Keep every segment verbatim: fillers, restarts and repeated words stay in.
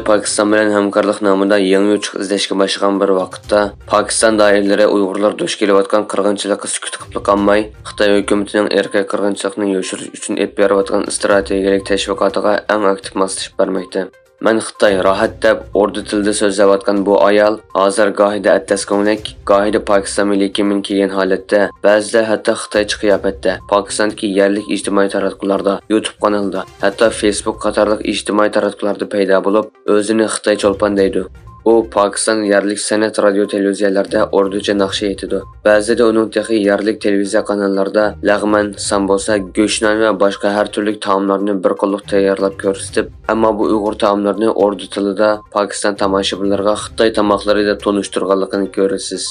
پاكىستان بىلەن ھەمكارلىق نامىدا يېڭى يوچۇق ئىزدەشكە باشلىغان بىر ۋاقىتتا، پاكىستان دائىرىلىرى ئۇيغۇرلار دۇچ كېلىۋاتقان قىرغىنچىلىققا سۈكۈت قىلىپلا قالماي، خىتاي ھۆكۈمىتىنىڭ ئىرقىي قىرغىنچىلىقنى يوشۇرۇش ئۈچۈن ئېلىپ بېرىۋاتقان ئىستراتېگىيەلىك تەشۋىقاتىغا ئەڭ ئاكتىپ ماسلىشىپ بارماقتا. «مەن خىتاي، راھەت» دەپ ئوردا تىلىدا سۆزلەۋاتقان بۇ ئايال ھازىر گاھىدا ئەتەس كۆڭلەك، گاھىدا پاكىستان مىللىي كىيىمىنى كىيگەن ھالەتتە، بەزىدە ھەتتا خىتايچە قىياپەتتە پاكىستاندىكى يەرلىك ئىجتىمائىي تاراتقۇلاردا، يۇتۇب قانىلىدا، ھەتتا فېيسبۇك قاتارلىق ئىجتىمائىي تاراتقۇلاردا پەيدا بولۇپ، ئۆزىنى خىتاي چولپان دەيدۇ. ئۇ پاكىستان يەرلىك سەنئەت رادىيو تېلېۋىزىيەلەردە ئوردىچە ناخشا ئېيتىدۇ. بەزىدە ئۇنىڭ تېخى يەرلىك تېلېۋىزىيە قاناللىرىدا لەغمەن، سامبۇسا، گۆشنان ۋە باشقا ھەر تۈرلۈك تائاملارنى بىر قوللۇق تەييارلاپ كۆرسىتىپ، ئەمما بۇ ئۇيغۇر تائاملىرىنى ئوردا تىلىدا پاكىستان تاماشىبىنلىرىغا خىتاي تاماقلىرى دەپ تونۇشتۇرغانلىقىنى كۆرىسىز.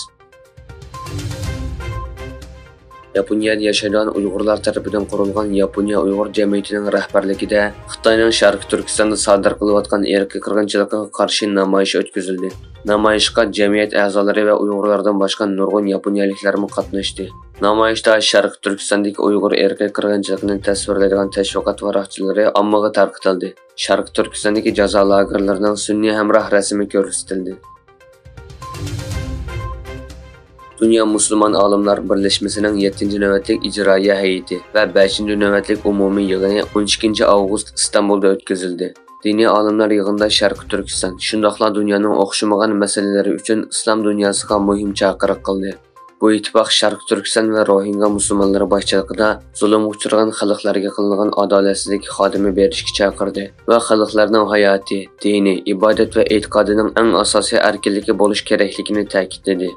ياپونىيەدە ياشايدىغان ئۇيغۇرلار تەرىپىدىن قۇرۇلغان ياپونىيە ئۇيغۇر جەمئىيىتىنىڭ رەھبەرلىكىدە خىتاينىڭ شەرقىي تۈركىستاندا سادىر قىلىۋاتقان ئىرقىي قىرغىنچىلىقىغا قارشى نامايىش ئۆتكۈزۈلدى. نامايىشقا جەمئىيەت ئەزالىرى ۋە ئۇيغۇرلاردىن باشقا نۇرغۇن ياپونىيەلىكلەرمۇ قاتناشتى. نامايىشتا شەرقىي تۈركىستاندىكى ئۇيغۇر ئىرقىي قىرغىنچىلىقىنى تەسۋىرلەيدىغان تەشۋىقات ۋاراقچىلىرى ئاممىغا تارقىتىلدى. شەرقىي تۈركىستاندىكى جازا لاگېرلىرىنىڭ سۈنئىي ھەمراھ رەسىمى كۆرسىتىلدى. دۇنيا مۇسۇلمان ئالىملار بىرلەشمىسىنىڭ يەتتىنچى نۆۋەتلىك ئىجرائىيە ھەيئىتى ۋە بەشىنچى نۆۋەتلىك ئومۇمىي يىغىنى ئون ئىككىنچى ئاۋغۇست ئىستانبۇلدا ئۆتكۈزۈلدى. دىنىي ئالىملار يىغىندا شەرقىي تۈركىستان، شۇنداقلا دۇنيانىڭ ئوخشىمىغان مەسىلىلىرى ئۈچۈن ئىسلام دۇنياسىغا مۇھىم چاقىرىق قىلدى. بۇ ئىتتىپاق شەرقىي تۈركىستان ۋە روھىنگا مۇسۇلمانلىرى باشچىلىقىدا زۇلۇمغا ئۇچرىغان خەلقلەرگە قىلىنغان ئادالەتسىزلىككە خاتىمە بېرىشكە چاقىردى ۋە خەلقلەرنىڭ ھاياتى، دىنى، ئىبادەت ۋە ئېتىقادىنىڭ ئەڭ ئاساسىي ئەركىنلىكى بولۇش كېرەكلىكىنى تەكىتلىدى.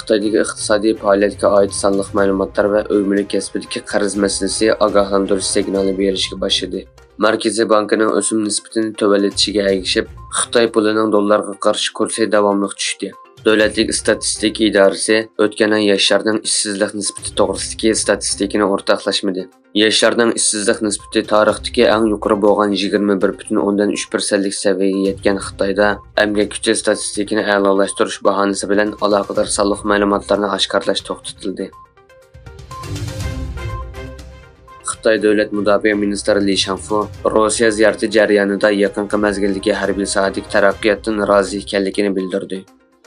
خىتايدىكى ئىقتىسادىي پائالىيەتكە ئائىت سانلىق مەلۇماتلار ۋە ئۆي مۈلۈك كەسپىدىكى قەرز مەسىلىسى ئاگاھلاندۇرۇش سىگنالى بېرىشكە باشلىدى. مەركىزىي بانكىنىڭ ئۆسۈم نىسبىتىنى تۆۋەنلىتىشىگە ئەگىشىپ، خىتاي پۇلىنىڭ دوللارغا قارشى كۇرسى داۋاملىق چۈشتى. دۆلەتلىك ئىستاتىستىكا ئىدارىسى ئۆتكەن ئاي ياشلارنىڭ ئىشسىزلىق نىسبىتى توغرىسىدىكى ئىستاتىستىكىنى ئورتاقلاشمىدى. ياشلارنىڭ ئىشسىزلىق نىسبىتى تارىختىكى ئەڭ يۇقىرى بولغان يىگىرمە بىر پۈتۈن ئوندىن ئۈچ پىرسەنتلىك سەۋىيەگە يەتكەن خىتايدا ئەمگەك كۈچى ئىستاتىستىكىنى ئەلالاشتۇرۇش باھانىسى بىلەن ئالاقىدار سانلىق مەلۇماتلارنى ئاشكارىلاش توختىتىلدى. خىتاي دۆلەت مۇداپىئە مىنىستىرى لى شاڭفۇ روسىيە زىيارىتى جەريانىدا يېقىنقى مەزگىلدىكى ھەربىي ساھەدىكى تەرەققىياتتىن رازى ئىكەنلىكىنى بىلدۈردى.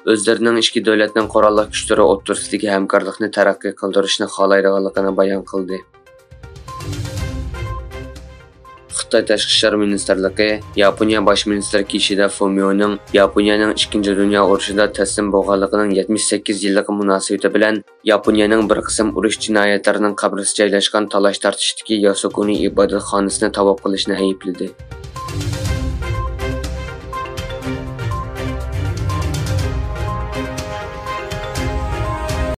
ئۆزلىرىنىڭ ئىككى دۆلەتنىڭ قوراللىق كۈچلىرى ئوتتۇرىسىدىكى ھەمكارلىقنى تەرەققىي قىلدۇرۇشنى خالايدىغانلىقىنى بايان قىلدى. خىتاي تاشقى ئىشلار مىنىستىرلىقى ياپونىيە باش مىنىستىرى كىشىدا فۇمىئونىڭ ياپونىيەنىڭ ئىككىنچى دۇنيا ئۇرۇشىدا تەسلىم بولغانلىقىنىڭ يەتمىش سەككىز يىللىقى مۇناسىۋىتى بىلەن ياپونىيەنىڭ بىر قىسىم ئۇرۇش جىنايەتلىرىنىڭ قەبرىسى جايلاشقان تالاش تارتىشتىكى ياسۇكۇنى ئىبادەتخانىسىنى تاۋاپ قىلىشنى ئەيىبلىدى.